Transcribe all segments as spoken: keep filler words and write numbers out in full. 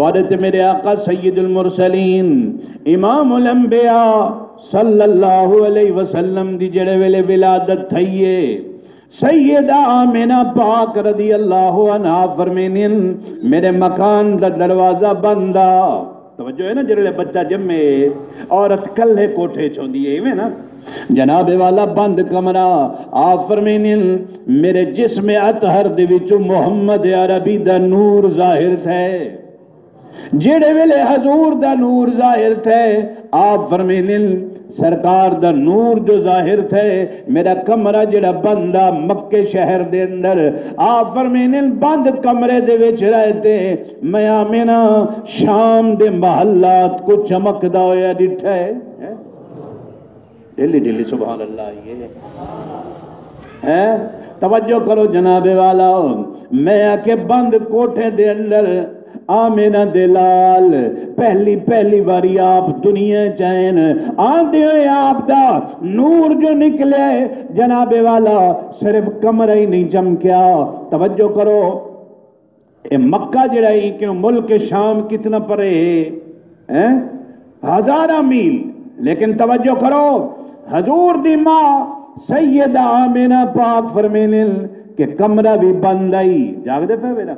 تہاݙے تے میرے آقا سید المرسلین، امام الانبیاء صلی اللہ علیہ وسلم دی جڑے ویلے ولادت تھئی ہے، سیدہ آمنہ پاک رضی اللہ عنہا فرمینن، میرے مکان دا دروازہ بند آ۔ توجہ ہے نا، جڑے بچہ جمے، عورت کلھے کوٹھے چ ہوندی ہے، ایویں نا؟ جناب والا، بند کمرہ۔ آپ فرمینن، میرے جسم اطہر دے وچوں محمد عربی دا نور ظاہر تھے۔ جیڑے ویلے حضور دا نور ظاہر تھے، آپ فرمینن، سرکار دا نور جو ظاہر تھے، میرا کمرہ جڑا بند آ مکے شہر دے اندر، آپ فرمینن، بند کمرے دے وچ رہ تے میں آمنہ شام دے محلات کو چمکدا ہویا ڈٹھا ہے۔ ڈھلی ڈھلی سبحان اللہ آئی ہے۔ ہیں؟ توجہ کرو جناب والا، میں آکھے بند کوٹھے دے اندر آمنہ دے لال پہلی، پہلی واری آپ دنیا چ آئے۔ آندے ہوئے آپ دا نور جو نکلے، جناب والا، صرف کمرہ ہی نہیں چمکیا۔ توجہ کرو، اے مکہ جڑا ہے، کیوں ملک شام کتنا پرے ہے؟ ہیں؟ ہزاراں میل۔ لیکن توجہ کرو، حضور دی ماں سیدہ آمنہ پاک فرمینن کہ کمرہ بھی بند آئی۔ جاگ دے پہ میرا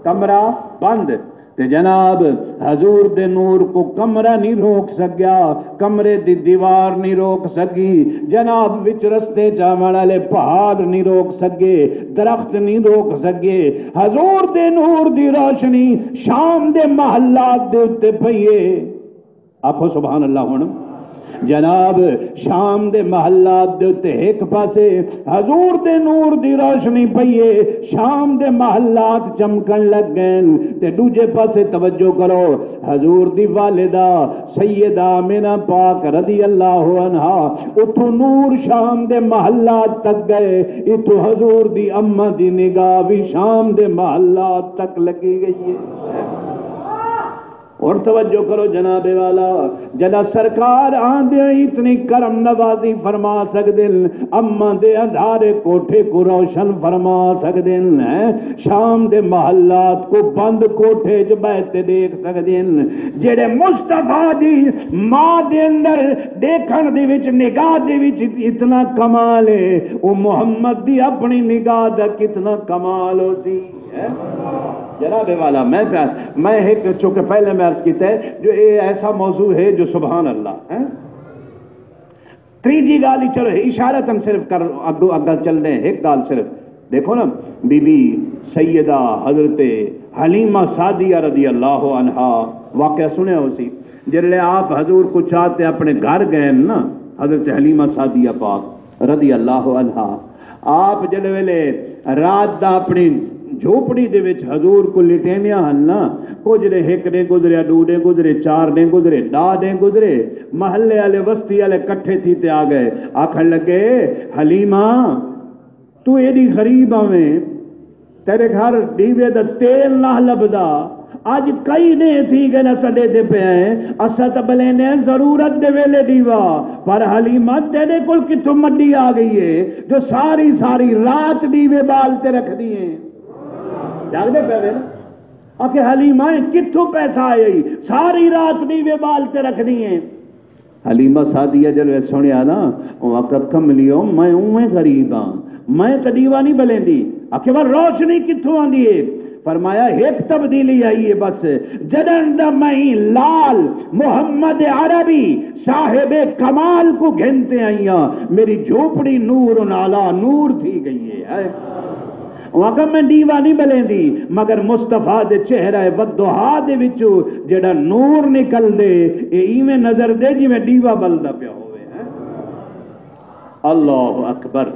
کمرہ بند۔ تے جناب، حضور دے نور کو کمرہ نہیں روک سکیا، کمرے دی دیوار نہیں روک سکی، جناب، وچ رستے جاوݨ والے پہاڑ نہیں روک سکے، درخت نہیں روک سکے۔ حضور دے نور دی روشنی شام دے محلات دے اُتے پئی ہے۔ آکھو سبحان اللہ۔ ہن جناب، شام دے محلات دے اُتے ہک پاسے حضور دے نور دی روشنی پئی ہے، شام دے محلات چمکن لگ گئے۔ تے ݙوجھے پاسے توجہ کرو، حضور دی والدہ سیدہ آمنہ پاک رضی اللہ عنہا، اتھوں نور شام دے محلات تک گئے، اتھوں حضور دی اماں دی نگاہ بھی شام دے محلات تک لگی گئی ہے۔ اور توجہ کرو جناب والا، جدا سرکار آندے ہی اتنی کرم نوازی فرما سکدن، اماں دے اندھارے کوٹھے کو روشن فرما سکدن، ہیں؟ شام دے محلات کو بند کوٹھے چ بیٹھ تے دیکھ سکدن۔ جڑے مصطفیٰ دی ماں دے اندر دیکھن دے وچ، نگاہ دے وچ اتنا کمال ہے، او محمد دی اپنی نگاہ دا کتنا کمال ہو سی۔ ہیں؟ جناب والا، میں پیا، میں ایک، چونکہ پہلے میں عرض کیتا ہے جو اے ایسا موضوع ہے جو سبحان اللہ، ہیں؟ تریجی ڳالھ ہی، چلو، اشارتاً صرف کر، اڳوں اڳل چلدے ہیں، ہک ڳالھ صرف۔ ݙیکھو نا، بی بی سیدہ حضرت حلیمہ سعدیہ رضی اللہ عنہا، واقعہ سݨیا ہوسی، جیڑھے آپ حضور کو چا تے اپݨے گھر ڳئے نا، حضرت حلیمہ سعدیہ پاک رضی اللہ عنہا، آپ جیڑھے ویلے رات دا اپݨی جھوپڑی دے وچ حضور کو لٹیندیاں ہن نا، کجھ ݙینہہ، ہک ݙینہہ گزریا، ݙو ݙینہہ گزرے، چار ݙینہہ گزرے، ݙاہ ݙینہہ گزرے، محلے والے، وستی والے کٹھے تھی تے آ ڳئے، آکھݨ لڳے، حلیمہ، توں ایݙی غریب آویں، تیݙے گھر ݙیوے دا تیل نہ لبھدا، اڄ کئی ݙینہہ تھی ڳئے اساں ݙیہدے پئے ہیں، اساں تاں ٻلیندے ہیں ضرورت دے ویلے ݙیوا، پر حلیمہ، تیݙے کول کتھوں مڈی آ ڳئی ہے جو ساری ساری رات ݙیوے ٻال تے رکھدی ہیں؟ جاڳدے پئے وے نا؟ آکھے، حلیمہ، کتھوں پیسہ آیا ہی؟ ساری رات ݙیوے ٻال تے رکھدی ہیں۔ حلیمہ سعدیہ جݙوں سݨیا نا، او آکھا، کملیو، میں اونویں غریب ہاں، میں تاں ݙیوا نہیں ٻلیندی۔ آکھے، ول روشنی کتھوں آندی ہے؟ فرمایا، ہک تبدیلی آئی ہے بس، جݙݨ دا میں لال محمد عربی صاحب کمال کو گھن تے آئی ہاں، میری جھوپڑی نور علی نور تھی ڳئی ہے۔ ہائے۔ او آکھا، میں ݙیوا نہیں ٻلیندی، مگر مصطفیٰ دے چہرہ والضحیٰ دے وچوں جیڑھا نور نکلدے، اے ایویں نظر دے جیویں ݙیوا ٻلدا پیا ہووے۔ ہیں؟ اللہ اکبر۔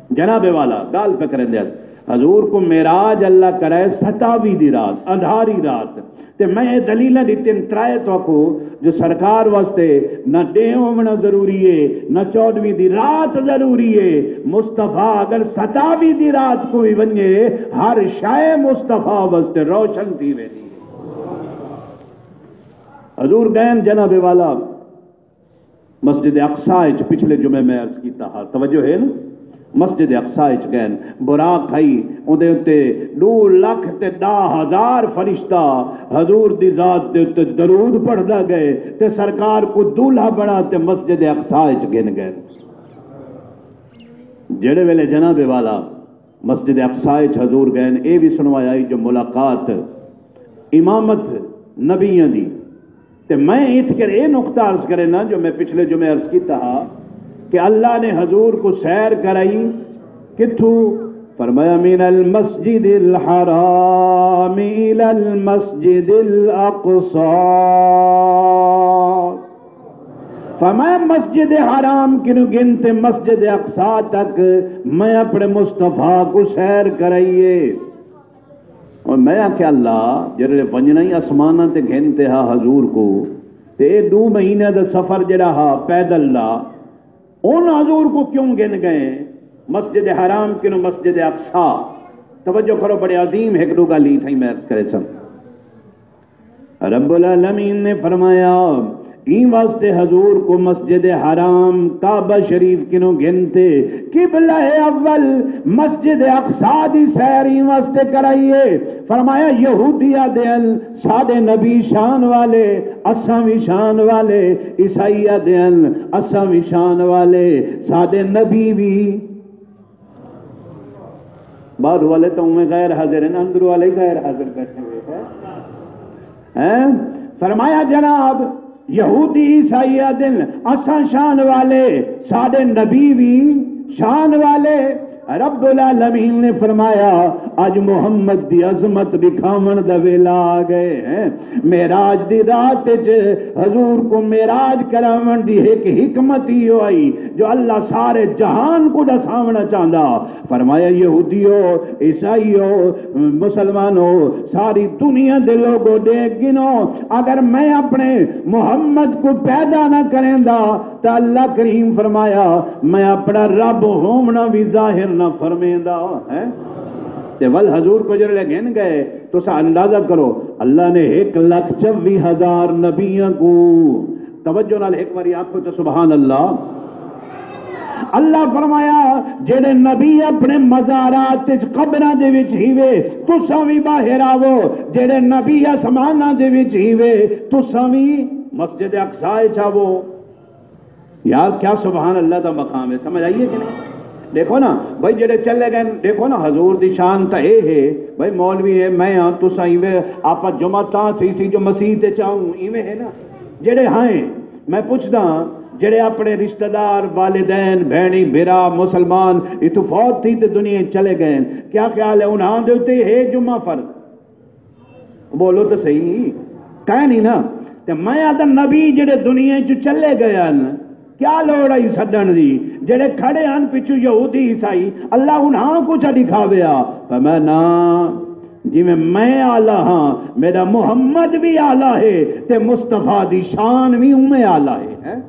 جناب والا، ڳالھ پیا کریندے ہن۔ حضور کو معراج اللہ کرائے ستاوی دی رات، اندھاری رات۔ تے میں اے دلیلاں ݙتن ترائے تہاکوں جو سرکار واسطے نہ ݙینہہ ہووݨا ضروری ہے، نہ چوݙہویں دی رات ضروری ہے۔ مصطفیٰ اگر ستاوی دی رات کو وی ونڄے، ہر شے مصطفیٰ واسطے روشن تھی ویندی ہے۔ حضور ڳئن جناب والا مسجد اقصیٰ اچ، پچھلے جمعے میں عرض کیتا ہا، توجہ ہے نا؟ مسجد اقصی اچ ڳئن، براق ہئی، اوندے اتے ݙو لکھ تے ݙاہ ہزار فرشتہ حضور دی ذات دے اتے درود پڑھدا ڳئے تے سرکار کوں دولہا بݨا تے مسجد اقصی اچ گھن ڳئن۔ جیڑھے ویلے جناب والا مسجد اقصی اچ حضور ڳئن، اے وی سݨوایا ہئی جو ملاقات امامت نبیاں دی۔ تے میں اتھ کر اے نقطہ عرض کرینا جو میں پچھلے جمعے عرض کیتا ہا کہ اللہ نے حضور کو سیر کرائی کتھوں؟ فرمایا، من المسجد الحرام الی المسجد الاقصی۔ فرمایا، مسجد حرام کنوں گھن تے مسجد اقصی تک میں اپنے مصطفیٰ کو سیر کرائیے۔ اور میں آکھیا، اللہ، جیڑھے ونڄݨا ہی اسماناں تے گھن تے ہا حضور کو، تے اے ݙو مہینے دا سفر جیڑھا ہا پیدل دا، ان حضور کو کیوں گھن ڳئے مسجد حرام کنوں مسجد اقصی؟ توجہ کرو، بڑے عظیم ہک ݙو ڳالھ اتھائیں میں عرض کریساں۔ رب العالمین نے فرمایا، ایں واسطے حضور کو مسجد حرام کعبہ شریف کنوں گھن تے قبلہ اول مسجد اقصی دی سیر ایں واسطے کرائیے۔ فرمایا، یہودی آہدن ساݙے نبی شان والے، اساں وی شان والے، عیسائی آہدن اساں وی شان والے، ساݙے نبی وی۔ بعد والے تو میں غیر حاضر ہیں، اندر والے ہی غیر حاضر بیٹھے ہوئے ہیں۔ ہیں؟ فرمایا، جناب، یہودی عیسائی آہدن اساں شان والے، ساݙے نبی وی شان والے۔ رب العالمین نے فرمایا، اج محمد دی عظمت دکھاون دا ویلا آ ڳئے ہیں۔ معراج دی رات اچ حضور کو معراج کراون دی ہک حکمت ہی ہوئی جو اللہ سارے جہان کو ݙساوݨا چاہندا۔ فرمایا، یہودیو، عیسائیو، مسلمانو، ساری دنیا دے لوگو، ݙیکھ گھنو، اگر میں اپنے محمد کو پیدا نہ کریندا تاں اللہ کریم فرمایا، میں اپنا رب ہووݨا وی ظاہر نہ فرمیندا۔ ہیں؟ تے ول حضور کو جیڑھے گھن ڳئے، تساں اندازہ کرو، اللہ نے ہک لکھ چوی ہزار نبیاں کو، توجہ نال ہک واری آکھو تے سبحان اللہ۔ اللہ فرمایا، جیڑھے نبی اپنے مزارات اچ، قبراں دے وچ ہیوے، تساں وی ٻاہر آوو۔ جیڑھے نبی آسماناں دے وچ ہیوے، تساں وی مسجد اقصی اچ آوو۔ یار، کیا سبحان اللہ دا مقام ہے، سمجھ آئی ہے کہ نہیں؟ ݙیکھو نا بھائی، جیڑھے چلے ڳئے، ݙیکھو نا، حضور دی شان تاں اے ہے بھائی، مولوی ہے، میں ہاں، تساں ایویں، آپاں جمعہ تاں تھیسی جو مسیت اچ آؤں، ایویں ہے نا؟ جیڑھے ہیں، میں پچھدا، جیڑھے اپݨے رشتہ دار، والدین، بھیݨیں، بھرا، مسلمان، اتھوں فوت تھی تے دنیا چلے ڳئے، کیا خیال ہے، انہاں دے اتے ہے جمعہ فرض؟ بولو تے صحیح، کائے نہیں نا؟ تے میں آہداں، نبی جیڑھے دنیا چوں چلے ڳئے ہن، کیا لوڑ ہئی سݙݨ دی؟ جیڑھے کھڑے ہن پچھوں یہودی عیسائی، اللہ انہاں کوں چا ݙکھاوے آ۔ فرمایا، نہ، جیویں میں اعلیٰ ہاں، میݙا محمد وی اعلیٰ ہے تے مصطفیٰ دی شان وی اونویں اعلیٰ ہے۔ ہیں؟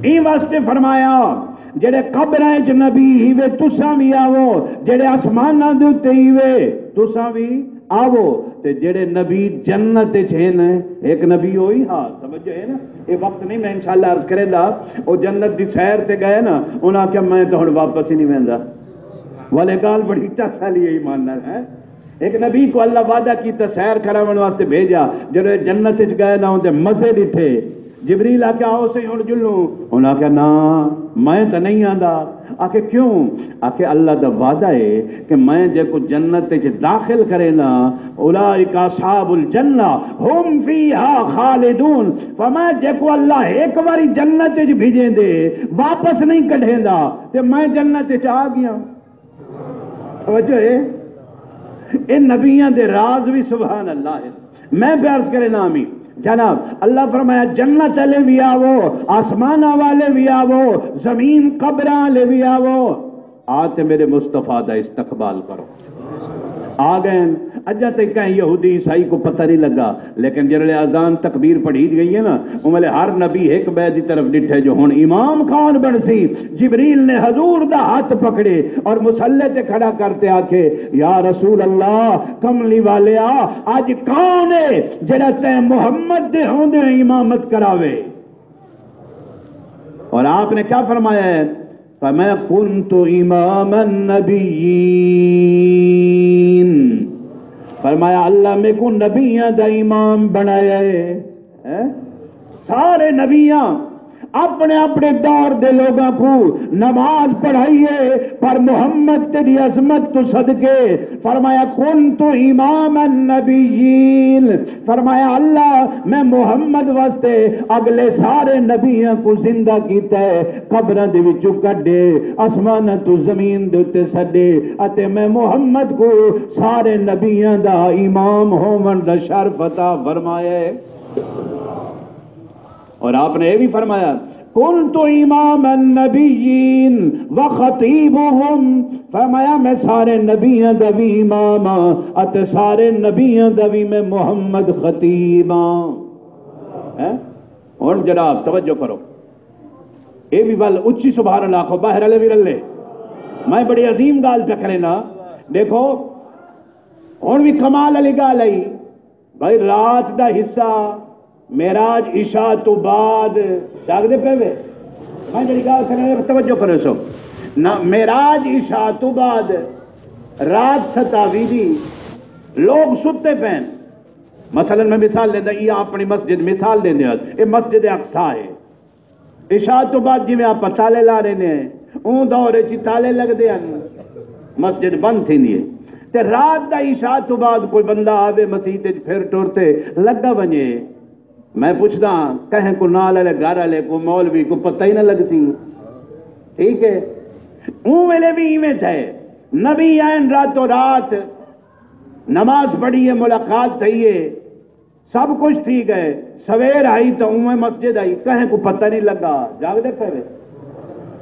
ایں واسطے فرمایا، جیڑھے قبراں اچ نبی ہیوے، تساں وی آوو، جیڑھے آسماناں دے اتے ہیوے، تساں وی آوو۔ تے جیڑھے نبی جنت اچ ہن، ہک نبی ہوئی ہا، سمجھو ہے نا؟ اے وقت نہیں، میں انشاءاللہ عرض کریندا، او جنت دی سیر تے ڳئے نا، انہاں آکھیا، میں تاں ہݨ واپس ہی نہیں ویندا۔ والے ڳالھ بڑی ٹس والی ہے، ایمان نال، ہیں؟ ہک نبی کو اللہ وعدہ کیتا، سیر کراوݨ واسطے بھیجا، جیڑھے جنت اچ ڳئے نا، اوندے مزے ݙٹھے۔ جبریل آکھیا، آؤ سئیں، ہݨ ڄلوں۔ انہاں آکھیا، نہ، میں تاں نہیں آندا۔ آکھے، کیوں؟ آکھے، اللہ دا وعدہ ہے کہ میں جیکوں جنت اچ داخل کرینداں، اولئک اصحاب الجنہ، ھم فیہا خالدون۔ فرمایا، جیکوں اللہ ہک واری جنت اچ بھیجیندے، واپس نہیں کڈھیندا، تے میں جنت اچ آ ڳیاں۔ توجہ ہے؟ اے نبیاں دے راز وی سبحان اللہ ہے۔ میں پیا عرض کرے نامی جناب، اللہ فرمایا، جنت والے وی آوو، آسماناں والے وی آوو، زمین قبراں والے وی آوو، آ تے میرے مصطفیٰ دا استقبال کرو۔ آ ڳئے ہن۔ اڄاں تئیں کہیں یہودی عیسائی کو پتہ نہیں لڳا، لیکن جیڑھے اذان تکبیر پڑھی ڳئی ہے نا، اوں ویلے ہر نبی ہک ٻئے دی طرف ݙٹھے جو ہݨ امام کون بݨسی۔ جبریل نے حضور دا ہتھ پکڑے اور مصلی تے کھڑا کر تے آکھے، یا رسول اللہ، کملی والیا، اڄ کون ہے جیڑھا تیں محمد دے ہوندے امامت کراوے؟ اور آپ نے کیا فرمایا ہے؟ فرمایا، "كنت إمام النبيين۔" فرمایا، "اللہ میکوں نبیاں دا امام بنایا ہے۔" ہیں؟ سارے نبیاں اپنے اپنے دور دے لوگاں کو نماز پڑھائی ہے، پر محمد تیری عظمت تو صدقے، فرمایا، "كنت إمام النبيين۔" فرمایا، "اللہ، میں محمد واسطے اگلے سارے نبیاں کو زندہ کیتا ہے، قبراں دے وچوں کڈھے، آسماناں تو زمین دے اتے سڈے، اتے میں محمد کو سارے نبیاں دا امام ہوون دا شرف عطا فرمایا ہے۔" اور آپ نے یہ بھی فرمایا، "كنت إمام النبيين وخطيبهم۔" فرمایا، "میں سارے نبیاں دا بھی امام ہاں، اتے سارے نبیاں دا بھی میں محمد خطیب ہاں۔" ہیں؟ ہن جناب توجہ کرو، اے بھی ول اچی سبحان اللہ آکھو، باہر والے بھی رلے۔ میں بڑی عظیم گال پیا کرے نا۔ دیکھو، ہن بھی کمال والی گال آئی۔ بھائی، رات دا حصہ معراج عشاء تو بعد جاگدے پے وے۔ میں جڑی گال کرنے، توجہ کرے سو۔ نہ، معراج عشاء تو بعد رات ستاوی دی، لوگ ستے پین۔ مثلاً میں مثال لیندا، یہ اپنی مسجد مثال دیندے ہاں، یہ مسجد اقصیٰ ہے۔ عشاء تو بعد جویں آپاں تالے لا رہنے ہیں، اوں دور اچ تالے لگدے ہن، مسجد بند تھیندی ہے۔ تے رات دا عشاء تو بعد کوئی بندہ آوے مسیت اچ، پھر ٹر تے لگا ونجے۔ میں پچھدا ہاں، کہیں کو نال والے گھر والے کو، مولوی کو پتہ ہی نہ لگسی۔ ٹھیک ہے؟ اوں ویلے بھی ایویں تھے، نبی آئن راتوں رات، نماز پڑھی ہے، ملاقات تھئی ہے، سب کچھ تھی گئے، سویر آئی تو اوہ مسجد آئی، کہیں کو پتہ نہیں لگا، جاگدے پے وے۔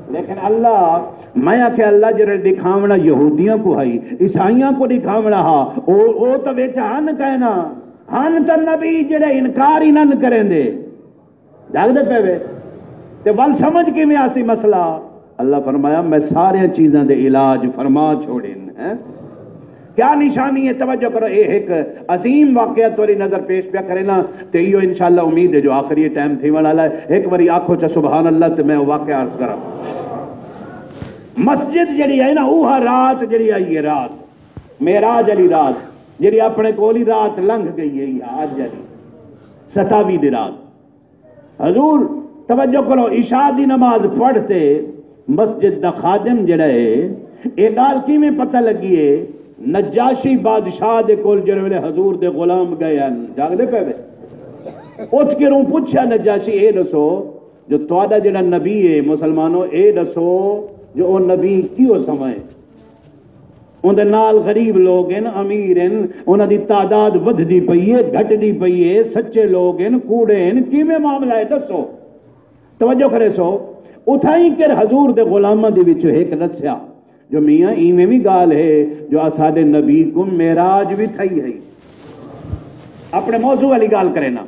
لیکن اللہ، میں آکھیا، اللہ جڑے دکھاونا یہودیاں کو ہئی، عیسائیاں کو دکھاونا ہا، او، او تو وچ ہن کہنا، ہن تو نبی جڑے انکار ہی نہ کریں دے۔ جاگدے پے وے؟ تے ول سمجھ کیویں آسی مسئلہ؟ اللہ فرمایا، میں ساریاں چیزاں دے علاج فرما چھوڑن ہیں۔ کیا نشانی ہے؟ توجہ کرو، اے ایک عظیم واقعہ توری نظر پیش پیا کرے نا، تے ایو انشاءاللہ امید ہے جو آخری ٹائم تھی والا ہے۔ ایک باری آکھو چا سبحان اللہ، تے میں واقعہ عرض کراں۔ مسجد جڑی ہے نا، اوہا رات جڑی آئی ہے، رات معراج والی رات، جڑی اپنے کول ہی رات لنگھ گئی ہے، اج والی ستاوی دی رات۔ حضور، توجہ کرو، عشاء دی نماز پڑھ تے مسجد دا خادم جڑا ہے، اے ڳالھ کیویں پتہ لڳی ہے؟ نجاشی بادشاہ دے کول جڑے ویلے حضور دے غلام ڳئے ہن، جاڳدے پئے وے؟ اٹھ کے اوں پچھیا، نجاشی، اے ݙسو جو تہاݙا جڑا نبی ہے، مسلمانو، اے ݙسو جو او نبی کیہو سماں ہے؟ اوندے نال غریب لوگ ہن، امیر ہن، انہاں دی تعداد ودھدی پئی ہے، گھٹدی پئی ہے، سچے لوگ ہن، کوڑے ہن، کیویں معاملہ ہے؟ ݙسو۔ توجہ کریسو، اتھائیں کر حضور دے غلاماں دے وچوں ہک ݙسیا جو میاں، ایویں وی ڳالھ ہے جو اساݙے نبی کوں معراج وی تھئی ہئی۔ اپݨے موضوع والی ڳالھ کرے نا۔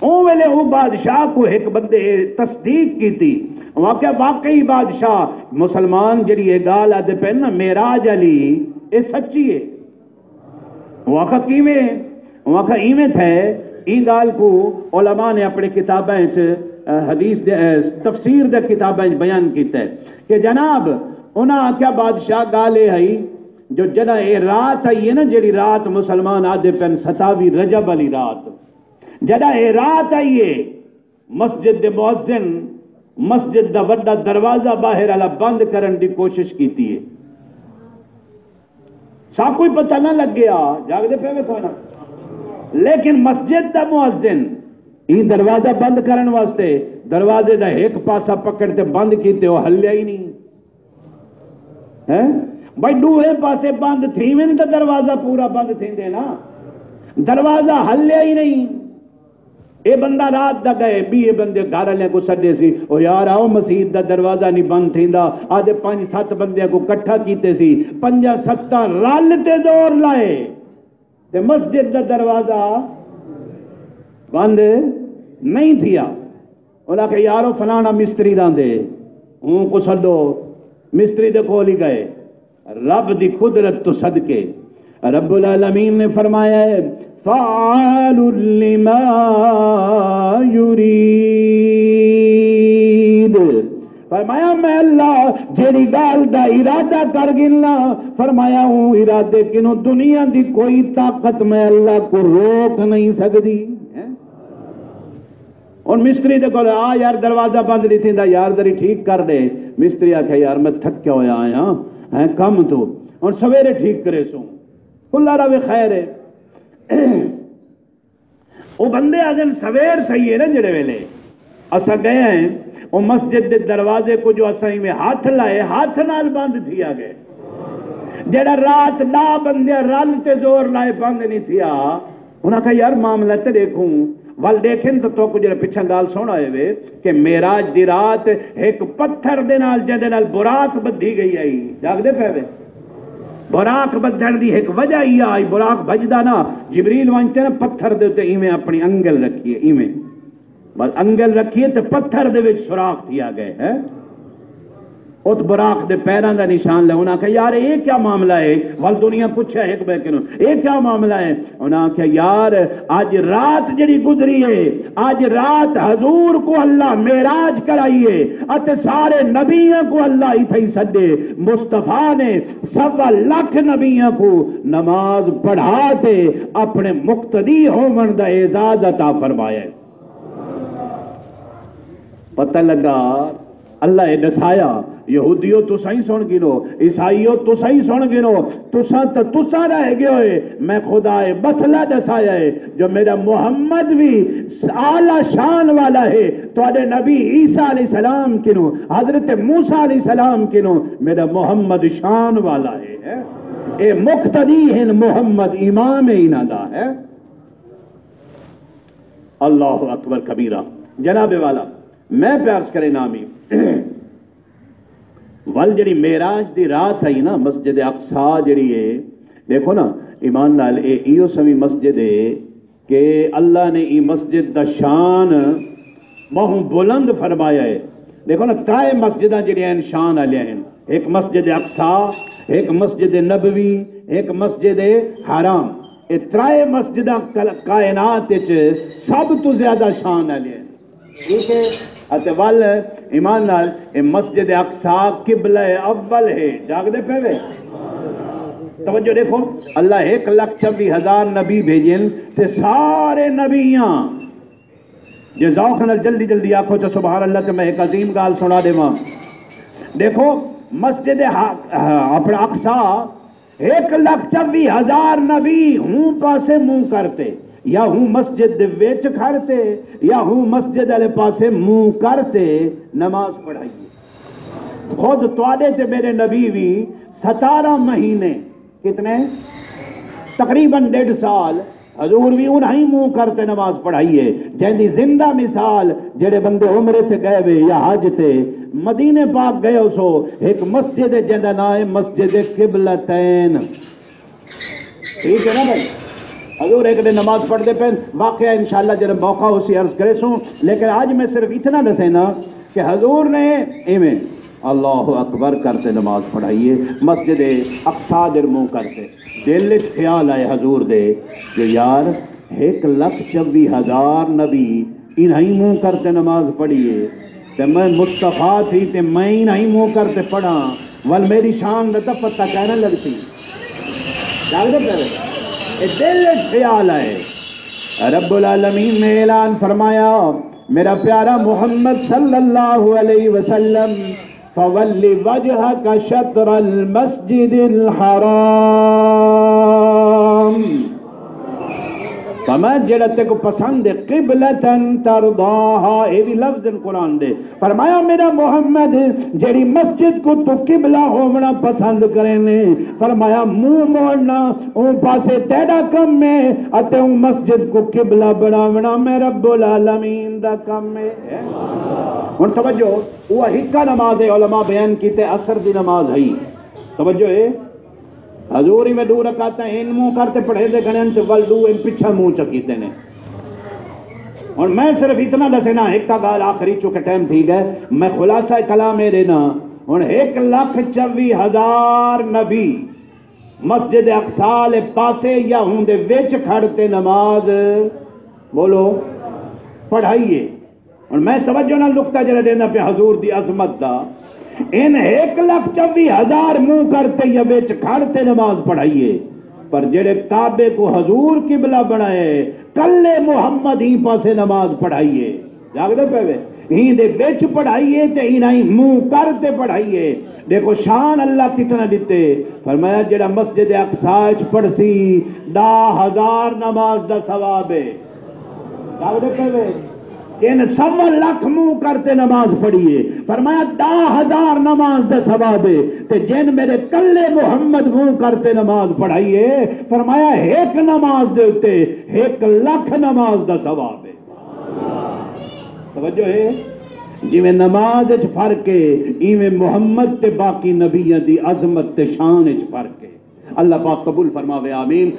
اوں ویلے اوں بادشاہ کوں ہک بندے تصدیق کیتی۔ واقعہ، واقعی بادشاہ، مسلمان جڑی اے ڳالھ آہدے پئن نا، معراج آلی، اے سچی اے۔ اوں آکھا، کیویں؟ اوں آکھا، ایویں تھئے، ایں ڳالھ کوں علماء نے اپݨے کتاباں اچ، اے، حدیث دے، اے، تفسیر دے کتاباں اچ بیان کیتا ہے کہ جناب، انہاں آکھیا، بادشاہ، ڳالھ اے ہئی جو جݙاں اے رات آئی ہے نا، جڑی رات مسلمان آہدے پئن ستاوی رجب آلی رات، جݙاں اے رات آئی ہے، مسجد دے مؤذن مسجد دا وݙا دروازہ ٻاہر والا بند کرݨ دی کوشش کیتی ہے۔ ساکوں ہی پتہ نہ لڳیا، جاڳدے پئے وے کوئی نہ۔ لیکن مسجد دا مؤذن ایں دروازہ بند کرݨ واسطے دروازے دا ہک پاسا پکڑ تے بند کیتے، او ہلیا ہی نہیں۔ ہیں؟ بھئی، ݙوہیں پاسے بند تھیون تاں دروازہ پورا بند تھیندے نا۔ دروازہ ہلیا ہی نہیں۔ اے بندہ رات دا ڳئے، ٻئے بندے گھر والیاں کوں سݙے سی، او یار، آؤ، مسیت دا دروازہ نہیں بند تھیندا۔ آہدے پنج ست بندیاں کوں کٹھا کیتے سی، پنجاں ستاں رل تے زور لائے تے مسجد دا دروازہ بند نہیں تھیا۔ انہاں آکھیا، یارو، فلانا مستری راہندے، اوں کوں سݙو۔ مستری دے کول ہی ڳئے۔ رب دی قدرت تو صدقے، رب العالمین نے فرمایا ہے، فعال لما یرید۔ فرمایا، میں اللہ جیڑھی ڳالھ دا ارادہ کر گھننا، فرمایا، اوں ارادے کنوں دنیا دی کوئی طاقت میں اللہ کوں روک نہیں سڳدی۔ ہن مستری دے کول، آ یار، دروازہ بند نہیں تھیندا یار، ذری ٹھیک کر ݙے۔ مستری آکھیا، یار، میں تھکیا ہویا آیا ہیں کم توں، ہن سویرے ٹھیک کریسوں۔ کھلا رہوے، خیر ہے۔ او بندے آہدن، سویر تھئی ہے نا جیڑھے ویلے اساں ڳئے ہیں، او مسجد دے دروازے کوں جو اساں ایویں ہتھ لائے، ہتھ نال بند تھیا ڳئے۔ جیڑھا رات ݙاہ بندیاں رل تے زور لائے بند نہیں تھیا۔ انہاں آکھیا، یار، معاملہ تے ݙیکھوں۔ ول ݙیکھن تاں تہاکوں جیڑھا پچھاں ڳالھ سݨ آئے وے کہ معراج دی رات ہک پتھر دے نال، جیندے نال براق ٻدھی ڳئی ہئی، جاڳدے پئے وے؟ براق ٻدھݨ دی ہک وجہ ایہا ہئی، براق بھڄدا نا، جبریل ونڄ تے نا پتھر دے اتے ایویں اپݨی انگل رکھیے، ایویں بس انگل رکھیے تے پتھر دے وچ سوراخ تھیا ڳئے ہے۔ ات براق دے پیراں دا نشان لے۔ انہاں آکھیا، یار، اے کیا معاملہ ہے؟ ول دنیا پچھیا ہک ٻئے کنوں، اے کیا معاملہ ہے؟ انہاں آکھیا، یار، اڄ رات جیڑھی گزری ہے، اڄ رات حضور کوں اللہ معراج کرائی ہے اتے سارے نبیاں کوں اللہ اتھائیں سݙے۔ مصطفیٰ نے سوا لکھ نبیاں کوں نماز پڑھا تے اپݨے مقتدی ہووݨ دا اعزاز عطا فرمایا ہے۔ پتہ لڳا، اللہ اے ݙسایا، یہودیو، تساں ہی سݨ گھنو، عیسائیو، تساں ہی سݨ گھنو، تساں تاں تساں رہ ڳئے ہوئے، میں خدا اے مسئلہ ݙسایا ہے جو میݙا محمد وی اعلیٰ شان والا ہے۔ تہاݙے نبی عیسیٰ علیہ السلام کنوں، حضرت موسیٰ علیہ السلام کنوں میݙا محمد شان والا ہے۔ اے مقتدی ہن، محمد امام ہے انہاں دا ہے۔ اللہ اکبر کبیرہ۔ جناب والا، میں پیا عرض کرے نامی، ول جڑی معراج دی رات آئی نا، مسجد اقصی جڑی ہے، دیکھو نا، ایمان نال، اے ایو سویں مسجد ہے کہ اللہ نے ای مسجد دا شان ٻہوں بلند فرمایا ہے۔ دیکھو نا، ترائے مسجداں جڑیاں ہن، شان آلیاں ہن، ہک مسجد اقصی، ہک مسجد نبوی، ہک مسجد حرام۔ اے ترائے مسجداں کل-، کائنات وچ سب توں زیادہ شان آلیاں ہن۔ ٹھیک ہے؟ اتے ول ایمان نال، اے مسجد اقصی قبلہ اول ہے۔ جاگدے پے وے؟ توجہ دیکھو، اللہ ہک لکھ چوی ہزار نبی بھیجن تے سارے نبیاں، جے ذوق نال جلدی جلدی آکھو تے سبحان اللہ، تے میں ہک عظیم ڳالھ سݨا ݙیواں۔ دیکھو، مسجد ہا-، ہا-، اپݨا اقصی ہک لکھ چوی ہزار نبی ہوں پاسے منہ کر تے، یا ہوں مسجد دے وچ کھڑ تے، یا ہوں مسجد والے پاسے منہ کر تے نماز پڑھائی ہے۔ خود تہاݙے تے میݙے نبی وی ستارہ مہینے، کتنے؟ تقریباً ݙیڈھ سال، حضور وی انہائیں منہ کر تے نماز پڑھائی ہے، جیندی زندہ مثال جڑے بندے عمرے تے ڳئے وے یا حج تے مدینے پاک ڳئے ہو سو، ہک مسجد ہے جیندا ناں ہے مسجد قبلتین۔ ٹھیک ہے نا بھائی؟ حضور ایک دن نماز پڑھدے پئے، واقعہ انشاءاللہ جب موقع ہو سی عرض کرے سوں، لیکن آج میں صرف اتنا ݙسینا کہ حضور نے ایویں اللہ اکبر کر تے نماز پڑھائی ہے، مسجد اقصی دے منہ کر تے۔ دل اچ خیال آئے حضور دے جو یار، ہک لکھ چوی ہزار نبی انہائیں منہ کر تے نماز پڑھی ہے، تے میں مصطفیٰ تھی تے میں انہائیں منہ کر تے پڑھاں، ول میݙی شان دا تاں پتہ کائناں لڳسی۔ جاڳدے پئے؟ اے دل اچ خیال آئے۔ رب العالمین نے اعلان فرمایا، میرا پیارا محمد صلی اللہ علیہ وسلم، فول وجهك شطر المسجد الحرام۔ فرمایا، جڑا تیکو پسند ہے، قبلتن ترضاها، اے بھی لفظ ہیں قرآن دے۔ فرمایا، میرا محمد، جڑی مسجد کو تو قبلہ ہووݨا پسند کریں نے، فرمایا، منہ موڑنا اوں پاسے تیرا کم ہے، اتے اوں مسجد کو قبلہ بناوݨا میں رب العالمین دا کم ہے۔ ہن توجہ، وہ ہکا نماز ہے، علماء بیان کیتے عصر دی نماز ہے۔ توجہ ہے، حضور ہی میں ݙو رکعتاں ہن منہ کر تے پڑھیندے کھڑے ہن تے ول ݙو ہن پچھا منہ چا کیتے نے۔ ہن میں صرف اتنا ݙسینا، ہک ڳالھ آخری، چونکہ ٹائم تھی ڳئے، میں خلاصہ کلام اے ݙینا۔ ہن ہک لکھ چوی ہزار نبی مسجد اقصی دے پاسے یا ہوندے وچ کھڑ تے نماز، بولو، پڑھائیے۔ ہن میں توجہ نال نقطہ جڑا ݙیندا پیا حضور دی عظمت دا، ان ہک لکھ چوی ہزار منہ کر تے یا وچ کھڑ تے نماز پڑھائی ہے، پر جڑے کعبے کوں حضور قبلہ بݨائے، کلے محمد ہی پاسے نماز پڑھائی ہے۔ جاڳدے پئے وے؟ ہی دے وچ پڑھائی ہے تے انہاں ہی منہ کر تے پڑھائی ہے۔ ݙیکھو شان اللہ کتنا ݙتے۔ فرمایا جڑا مسجد اقصی اچ پڑھسی، ݙاہ ہزار نماز دا ثواب ہے۔ جاڳدے پئے وے؟ جن سوا لکھ منہ کر تے نماز پڑھی ہے، فرمایا ݙاہ ہزار نماز دا ثواب ہے۔ تے جن میرے کلے محمد منہ کر تے نماز پڑھائی ہے، فرمایا ہک نماز دے اتے ہک لکھ نماز دا ثواب ہے۔ توجہ ہے؟ جویں نماز اچ فرق ہے، ایویں محمد تے باقی نبیاں دی عظمت تے شان اچ فرق ہے۔ اللہ پاک قبول فرماوے، آمین۔